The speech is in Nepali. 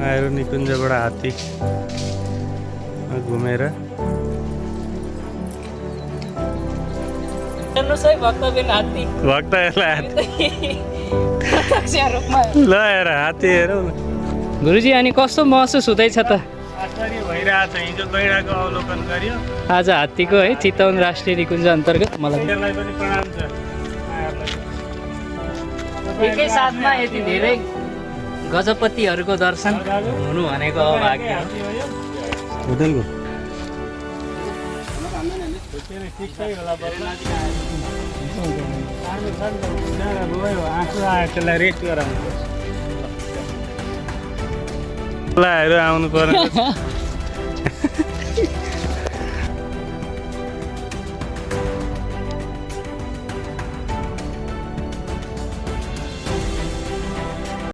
आएर निकुञ्जबाट हात्ती घुमेर भक्तबिन हात्ती भक्तहरूलाई ल हेर हात्ती हेरौ न। गुरुजी अनि कस्तो महसुस हुँदैछ त आश्चर्य भइरहेछ। हिजो गैँडाको अवलोकन गर्यो। आज हात्तीको है चितवन राष्ट्रिय निकुञ्ज अन्तर्गत मलाई त्यसलाई पनि प्रणाम छ। एकै साथमा यति धेरै गजपतिहरूको दर्शन हुनु भनेको भाग्य हो। होटेलको आँसु आयो त्यसलाई रेस्ट गराउनु पर्छ। आउनु पर्ने